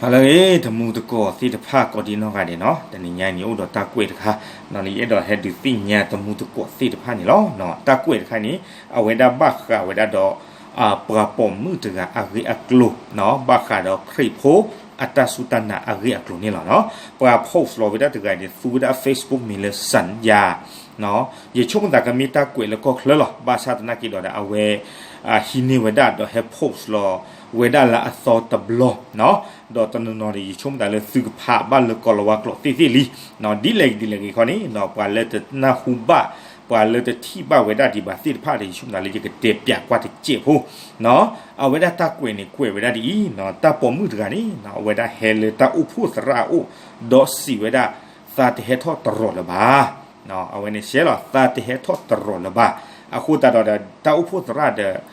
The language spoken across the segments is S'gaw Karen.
ဟါလၢအဂ့ၤ တမူတကိးသ့ၣ်တဖၣ်ကိးဒံနီၢ်ဂၤဒဲးနီၤ, တနံၤညါအံၤန့ၣ် အိၣ်ဒီးတၢ်ကွဲးတခါ, လၢယအဲၣ်ဒိးဟဲဒုးသ့ၣ်ညါတမူတကိးသ့ၣ်တဖၣ်န့ၣ်လီၤ. တၢ်ကွဲးတခါန့ၣ် အဝဲဒၣ်ဘၣ်ဃးဝဲဒၣ်ဒီး ပှၤပိာ်မုၣ်တဂၤအဂ့ၢ်အကျိၤ, ဘၣ်ဃးဒီးခရံာ်ဖိအတၢ်စူၢ်တၢ်နာ်အဂ့ၢ်အကျိၤန့ၣ်လီၤ. ပှၤ post လီၤဝဲဒၣ်တဂၤန့ၣ် သူဝဲဒၣ် Facebook မံၤလၢ စၣ်ယၤ ယဆိကမိၣ်သးကမ့ၢ်တၢ်ကွဲးလၢကီၢ်ချၢလီၤ. ဘၣ်ဆၣ်သနာ်က့ဒီး အဝဲ ဟံးန့ၢ်ဝဲဒၣ်ဒီးဟဲ post လီၤဝဲဒၣ်လၢအသီတဘျီ, ဒီးတနီၤနီၤန့ၣ် ယဆိကမိၣ်သးလၢသုကဖးဘၣ်လၢကိၤလၤဝါကျိာ်သ့ၣ်သ့ၣ်လံ. ဒ်လဲၣ်ဒ်လဲၣ်ဂ့ၤခီန့ၣ် ပှၤလၢတနၢ်ဟူဘၣ် ပှၤလၢတထံၣ်ဘၣ်ဝဲဒၣ်ဒံးဘၣ်သ့ၣ်တဖၣ်ဒီး ယဆိကမိၣ်သးလၢယကတဲပၠးကွၢ်တစဲးဖိ အဝဲဒၣ်တၢ်ကွဲးန့ၣ်ကွဲးဝဲဒၣ်ဒ်အံၤ, တၢ်ပိာ်မုၣ်တဂၤန့ၣ် အဝဲဒၣ်ဟဲလၢတၢ်အိၣ်ဖှိၣ်သရၣ်အအိၣ် ဒီးစံးဝဲဒၣ် သးတဟဲထီၣ်တရီးလၢၤဘၣ်. အဝဲန့ၣ်စဲးလီၤ သးတဟဲထီၣ်တရီးလၢၤဘၣ်. အဃိသတးဒီး တၢ်အိၣ်ဖှိၣ်သရၣ်ဒီး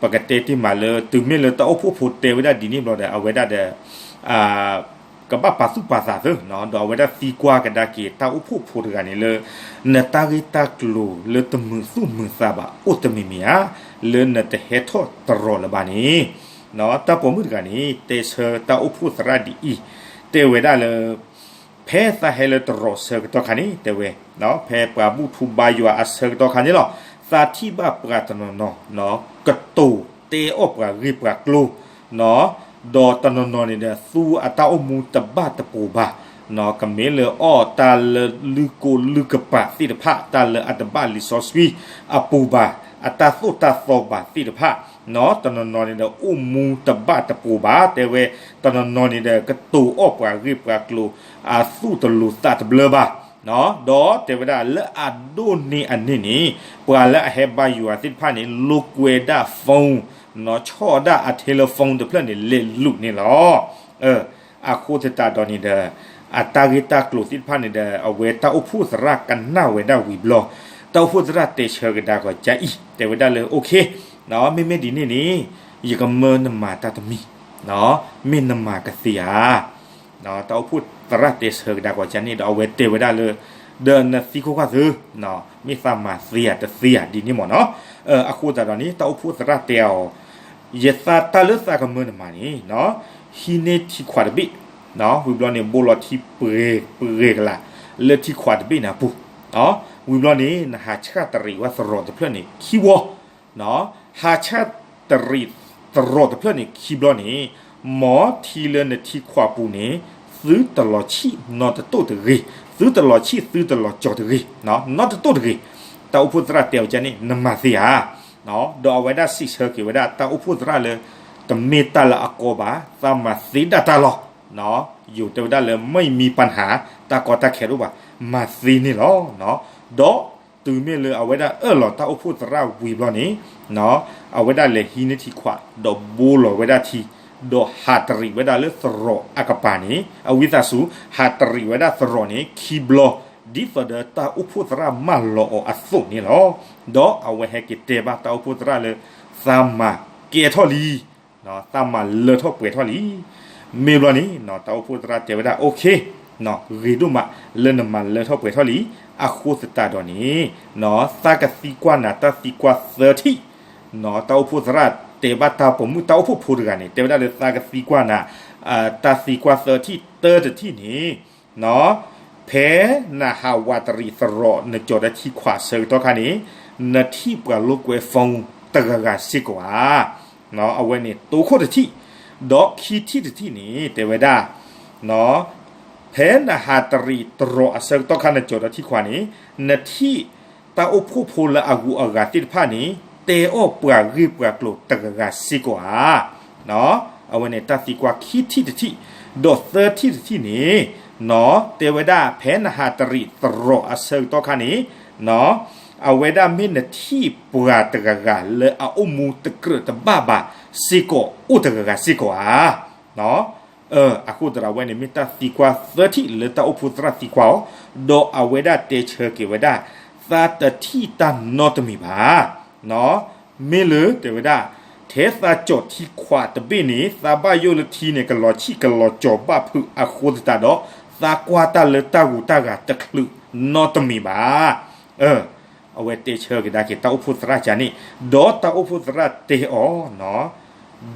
ပကတဲတ့ၢ်မးလၢ တုၤမ့ၢ်လၢတၢ်အိၣ်ဖှိၣ်ဖိတဲဝဲဒၣ်ဒ်န့ၣ်ဘျီဒီး အဝဲဒၣ်ဒီး ကဘၣ်ပာ်သူၣ်ပာ်သးသ့, ဒီးအဝဲဒၣ်သံကွၢ်ကဒါက့ၤတၢ်အိၣ်ဖှိၣ်ဖိတဂၤန့ၣ်လၢ နတၢ်ဂ့ၢ်တၢ်ကျိၤလၢတမုာ်သူၣ်မုာ်သးဘၣ်အိၣ်တမံၤမံၤဧါ, လၢနတဟဲထီၣ်တရီးလၢၤဘၣ်န့ၣ်, တၢ်ပိာ်မုၣ်တဂၤန့ၣ် တဲဆၢတၢ်အိၣ်ဖှိၣ်သရၣ်ဒ်အံၤ, တဲဝဲဒၣ်လၢ ဖဲသးဟဲလၢတရီးဆၢကတီၢ်ခါန့ၣ် တဲဝဲ, ဖဲပှၤဘူၣ်ထီၣ်ဘါယွၤအဆၢကတီၢ်ခါန့ၣ်လီၤ, သးထံၣ်ဘၣ်ပှၤတနီၤနီၤ ကတိၤတဲအီၣ်ပှၤဂ့ၢ်ပှၤကျိၤ, ဒီးတနီၤနီၤန့ၣ်ဒီး သူအတၢ်အိၣ်မူတဘၣ်တပူၤဘၣ်, ကမ့ၢ်လၢအီၣ်တၢ်လၢလုၢ်ကိလုၢ်ကပာ်သ့ၣ်တဖၣ် တၢ်လၢအတဘၣ်လံာ်စီဆှံအပူၤဘၣ်, အတၢ်သိၣ်တၢ်သီဘၣ်သ့ၣ်တဖၣ်, တနီၤနီၤန့ၣ်ဒီး အိၣ်မူတဘၣ်တပူၤဘၣ်, တဲဝဲ, တနီၤနီၤန့ၣ်ဒီး ကတိၤအီၣ်ပှၤဂ့ၢ်ပှၤကျိၤ အသူၣ်တလိၤသးတဘျၢဘၣ်, ဒီးတဲဝဲဒၣ်လၢအဒိၣ်န့ၢ်အန့ၣ်န့ၣ် ပှၤလၢအဟဲဘါယွၤသ့ၣ်တဖၣ်န့ၣ် လိာ်ကွဲဒၣ် phone, ဆီၣ်ဒၣ်အ telephone တဖျၢၣ်န့ၣ် လဲၤလူၤန့ၣ်လီၤ. အဃိသတးဒီးန့ၣ်ဒီး အတၢ်ဂ့ၢ်တၢ်ကျိၤသ့ၣ်တဖၣ်န့ၣ်ဒီး အဝဲတၢ်အိၣ်ဖှိၣ်သရၣ်ကနၣ်ဝဲဒၣ်ဝံၤဘျီ, တၢ်အိၣ်ဖှိၣ်သရၣ်တဲဆၢကဒါကီးကါအံၤ တဲဝဲဒၣ်လၢ okay, မ့မ့ၢ်ဒ်န့ၣ်န့ၣ် ယကမၢနမၤတၢ်တမံၤ, မ့ၢ်နမၤကသ့ဧါ. တၢ်အိၣ်ဖှိၣ်သရၣ်တဲဆၢကဒါကီးကါန့ၣ်ဒီး အဝဲတဲဝဲဒၣ်လၢ ဒီးနသံကွၢ်ကွၢ်သု, မ့ၢ်သးမၤသ့ဧါတသ့ဧါဒ်န့ၣ်မ့ၢ်နီၤ. အဃိသတးဒီးန့ၣ် တၢ်အိၣ်ဖှိၣ်သရၣ်တဲအီၤ, ယသးတၢ်လၢသးကမၢနမၤန့ၣ်, ဟံးန့ၢ်ထံခွးတဘ့ၣ်, ဝံၤဘျီန့ၣ် ဘိလီၤထံပှဲၤပှဲၤကလး လၢထံခွးတဘ့ၣ်န့ၣ်အပူၤ, ဝံၤဘျီန့ၣ် နဟးဆၣ်တရံးဝဲသရိာ်တဖျၢၣ်န့ၣ်ခံဝီ, ဟးဆၣ်တရံးသရိာ်တဖျၢၣ်န့ၣ်ခံဘျီန့ၣ်, မ်ထံလၢနထံခွးပူၤန့ၣ် သုတလီၤဆံၣ်နီတတိၢ်တဂ့ၤ, သုတလီၤဆံၣ်သုတလီၤကၠီၤတဂ့ၤ, နီတတိၢ်တဂ့ၤ. တၢ်အိၣ်ဖှိၣ်သရၣ်တဲအီၤကါန့ၣ် နမၤသ့ဧါ. ဒီးအဝဲဒၣ်စံးဆၢက့ၤဝဲဒၣ်တၢ်အိၣ်ဖှိၣ်သရၣ်လၢ တမ့ၢ်တၢ်လၢအကီဘၣ်, သးမၤသ့ဒၣ်တၢ်လီၤ. ယိၤတဲဝဲဒၣ်လၢ မ့ၢ်မံပၤနဟး တၢ်ကီတၢ်ခဲတအိၣ်ဘၣ်, မၤသ့န့ၣ်လီၤ. ဒီးတုၤမ့ၢ်လၢအဝဲဒၣ်အၢၣ်လီၤတၢ်အိၣ်ဖှိၣ်သရၣ်ဝံၤဘျီန့ၣ်, အဝဲဒၣ်လဲၤဟံးန့ၢ်ထံခွး ဒီးဘိလီၤဝဲဒၣ်ထံ, ဒီးဟးတရံးဝဲဒၣ်လၢသရိာ်အကပၤန့ၣ်, အဝံသးစူၤ ဟးတရံးဝဲဒၣ်သရိာ်န့ၣ်ခံဘျီ, ဒ်သိးဒီးတၢ်အိၣ်ဖှိၣ်သရၣ်မၢလီၤအီၤအသိးန့ၣ်လီၤ. ဒီးအဝဲဟဲက့ၤတဲဘၣ်တၢ်အိၣ်ဖှိၣ်သရၣ်လၢ သးမၤကဲထီၣ်လံ, သးမၤလၢထီၣ်ပှဲၤထီၣ်လံ. မ့ၢ်ဘျီန့ၣ် တၢ်အိၣ်ဖှိၣ်သရၣ်တဲဝဲဒၣ် okay, ဂ့ၤဒိၣ်မး လၢနမၤလၢထီၣ်ပှဲၤထီၣ်လံ. အဃိသတးဒီးန့ၣ် သးကသံကွၢ်နၤတၢ်သံကွၢ်သၢထံၣ်, တၢ်အိၣ်ဖှိၣ်သရၣ်တဲဘၣ်တၢ်ပိာ်မုၣ် တၢ်အိၣ်ဖှိၣ်ဖိတဂၤန့ၣ် တဲဝဲဒၣ်လၢသးကသံကွၢ်နၤ တၢ်သံကွၢ်သၢထံၣ် တၢတထံၣ်န့ၣ် ဖဲနဟးဝးတရံးသရိာ် နကၠီၤဒီးထံခွးဆၢကတီၢ်ခါန့ၣ် နထံၣ်ပှၤလိာ်ကွဲ phone တဂၤဂၤစ့ၢ်ကီးဧါ. အဝဲန့ၣ်တိခိၣ်တထံၣ်, ဒီးခံထံၣ်တထံၣ်န့ၣ် တဲဝဲဒၣ် ဖဲနဟးတရံးသရိာ်အဆၢကတီၢ်ခါ နကၠီၤဒီးထံခွးန့ၣ် နထံၣ်တၢ်အိၣ်ဖှိၣ်ဖိလၢအဂုၤအဂၤသ့ၣ်တဖၣ်န့ၣ် တဲအီၣ်ပှၤဂ့ၢ်ပှၤကျိၤတဂၤဂၤစ့ၢ်ကီးဧါ. အဝဲန့ၣ်တၢ်သံကွၢ်ခံထံၣ်တထံၣ်, ဒီးသၢထံၣ်တထံၣ်န့ၣ် တဲဝဲဒၣ် ဖဲနဟးတရံးသရိာ်အဆၢကတီၢ်ခါန့ၣ် အဝဲဒၣ်မ့ၢ်နထံၣ်ပှၤတဂၤဂၤလၢအအိၣ်မူတကြၢးတဘၣ်ဘၣ်စ့ၢ်ကီး အိၣ်တဂၤဂၤစ့ၢ်ကီးဧါ. အဃိသတးဒီးအဝဲန့ၣ်မ့ၢ်တၢ်သံကွၢ်သၢထံၣ်လၢတၢ်အိၣ်ဖှိၣ်သရၣ်သံကွၢ်အီၤ, ဒီးအဝဲဒၣ်တဲဆၢက့ၤဝဲဒၣ် သးတထံၣ်တၢ်နီတမံၤဘၣ်. မ့ၢ်လၢတဲဝဲဒၣ် ထဲသးကၠီၤထံခွးတဘ့ၣ်န့ၣ် သးဘၣ်ယိၣ်လၢထံန့ၣ် ကလီၤဆံၣ်ကလီၤကၠီၤဘၣ်ဖုးအဃိသတးဒီး သးကွၢ်တၢ်လၢတၢ်ဂုၤတၢ်ဂၤတချုးနီတမံၤဘၣ်. အဝဲတဲဆၢကဒါက့ၤတၢ်အိၣ်ဖှိၣ်သရၣ်ကါန့ၣ်, ဒီးတၢ်အိၣ်ဖှိၣ်သရၣ်တဲအီၤ,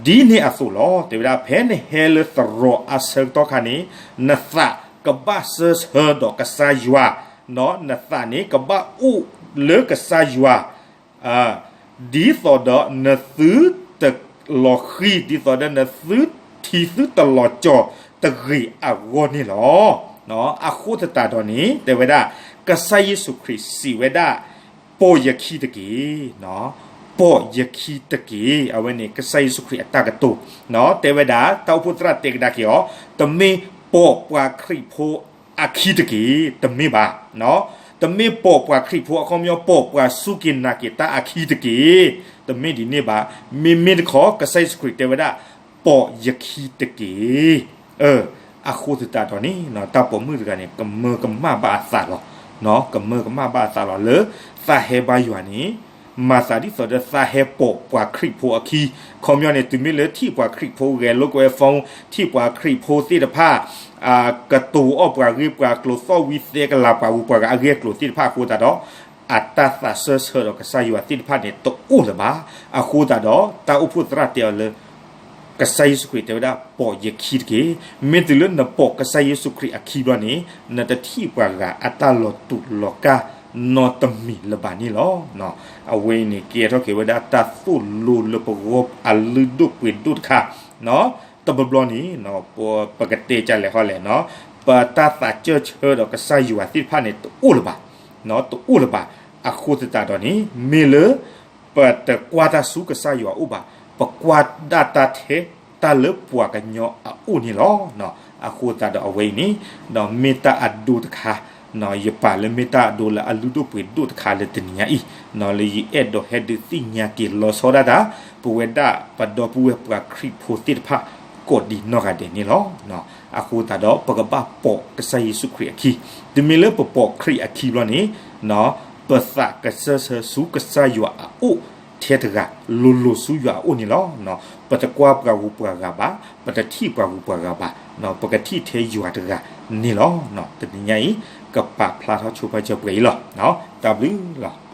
ဒ်န့ၣ်အသိးလီၤ. တဲဝဲဒၣ် ဖဲနဟဲလၢသရိာ်အဆၢကတီၢ်ခါန့ၣ် နသးကဘၣ်စၢဆၢဒီးကစၢ်ယွၤ, နသးန့ၣ်ကဘၣ်အိၣ်လၢကစၢ်ယွၤ ဒ်သိးဒီးနသုတလီၤဃံၤ, ဒ်သိးဒီးနသုထံသုတလီၤကၠီၤတဂ့ၤအဂီၢ်န့ၣ်လီၤ. အဃိသတးဒီးန့ၣ် တဲဝဲဒၣ် ကစၢ်ယ့ၣ်ၡူးခရံာ်စံးဝဲဒၣ် ပိာ်ယခံတက့ၢ်. ပိာ်ယခံတက့ၢ်. အဝဲန့ၣ်ကစၢ်ယ့ၣ်ၡူးခရံာ်အတၢ်ကတိၤ, တဲဝဲဒၣ် တၢ်အိၣ်ဖှိၣ်သရၣ်တဲကဒါက့ၤအီၤ, တမ့ၢ်ပိာ်ပှၤခရံာ်ဖိအခံတက့ၢ်. တမ့ၢ်ဘၣ်. တမ့ၢ်ပိာ်ပှၤခရံာ်ဖိအခီပညီ ပိာ်ပှၤစူၢ်က့ၤနာ်က့ၤတၢ်အခံတက့ၢ်. တမ့ၢ်ဒ်န့ၣ်ဘၣ်. မ့မ့ၢ်တခီ ကစၢ်ယ့ၣ်ၡူးခရံာ်တဲဝဲဒၣ် ပိာ်ယခံတက့ၢ်. အဃိသတးဒီးန့ၣ် တၢ်ပိာ်မုၣ်တဂၤန့ၣ် ကမၢကမၣ်ဘၣ်အသးလီၤ. ကမၢကမၣ်ဘၣ်အသးလီၤလၢ သးဟဲဘါယွၤန့ၣ် မၤသးဒ်သိးဒီးသးဟဲပိာ်ပှၤခရံာ်ဖိအခံ, ခီပညီန့ၣ် တုၤမ့ၢ်လၢထံၣ်ပှၤခရံာ်ဖိဂဲၤလိာ်ကွဲ phone, ထံၣ်ပှၤခရံာ်ဖိသ့ၣ်တဖၣ် ကတိၤအီၣ်ပှၤဂ့ၢ်ပှၤကျိၤ သီၣ်ဝံသဲကလၤပှၤဂုၤပှၤဂၤအဂ့ၢ်အကျိၤသ့ၣ်တဖၣ်အဃိသတးဒီး အတၢ်သးစၢဆၢဒီးကစၢ်ယွၤသ့ၣ်တဖၣ်န့ၣ် တအိၣ်လၢၤဘၣ်. အဃိသတးဒီး တၢ်အိၣ်ဖှိၣ်သရၣ်တဲအီၤလၢ ကစၢ်ယ့ၣ်ၡူးခရံာ်တဲဝဲဒၣ် ပိာ်ယခံတက့ၢ်. မ့ၢ်တုၤလၢနပိာ်ကစၢ်ယ့ၣ်ၡူးခရံာ်အခံဘျီန့ၣ် နတထံၣ်ပှၤဂၤအတၢ်လီၤတူာ်လီၤကာ်နီတမံၤလၢၤဘၣ်န့ၣ်လီၤ. အဝဲအံၤန့ၣ် ကဲထီၣ်က့ၤဝဲဒၣ်တၢ်သိၣ်လိလၢပဂီၢ်အလုၢ်ဒိၣ်ပှ့ၤဒိၣ်တခါ တဘျီဘျီန့ၣ် ပကတဲကလဲာ်ဟီလဲၣ်, ပတၢ်သးစၢဆၢဒီးကစၢ်ယွၤသ့ၣ်တဖၣ်န့ၣ် တအိၣ်လၢၤဘၣ်, တအိၣ်လၢၤဘၣ်. အဃိသတးဒီးန့ၣ် မ့ၢ်လၢ ပတကွၢ်တၢ်ဆူကစၢ်ယွၤအအိၣ်ဘၣ်, ပကွၢ်ဒၣ်တၢ်ထဲတၢ်လၢပှၤကညီအအိၣ်န့ၣ်လီၤ. အဃိသတးဒီးအဝဲအံၤန့ၣ် ဒီးမ့ၢ်တၢ်အဒိတခါ ယပာ်လၢမ့ၢ်တၢ်အဒိလၢအလုၢ်ဒိၣ်ပှ့ၤဒိၣ်တခါလၢတနံၤညါအံၤ လၢယအဲၣ်ဒိးဟဲဒုးသ့ၣ်ညါက့ၤလီၤဆီဒၣ်တၢ် ပဝဲဒၣ်ပဒီပုၢ်ဝဲၢ်ပှၤခရံာ်ဖိသ့ၣ်တဖၣ် ကိးဒံးနီၢ်ဂၤဒဲးန့ၣ်လီၤ. အဃိသတးဒီး ပကဘၣ်ပိာ်ကစၢ်ယ့ၣ်ၡူးခရံာ်အခံ, တုၤမ့ၢ်လၢပပိာ်ခရံာ်အခံဘျီန့ၣ် ပသးကစၢဆၢဆူကစၢ်ယွၤအအိၣ်ထဲတဂၤ လိၤလိၤဆူယွၤအအိၣ်န့ၣ်လီၤ. ပတကွၢ်ပှၤဂုၤပှၤဂၤဘၣ်, ပတထံၣ်ပှၤဂုၤပှၤဂၤဘၣ်, ပကထံၣ်ထဲယွၤတဂၤန့ၣ်လီၤ. တနံၤညါအံၤ ကပာ်ဖျါထီၣ်ဆိပာ်စၢၤပှဲၤအံၤလီၤ. တၢ်ဘျုးလီၤ.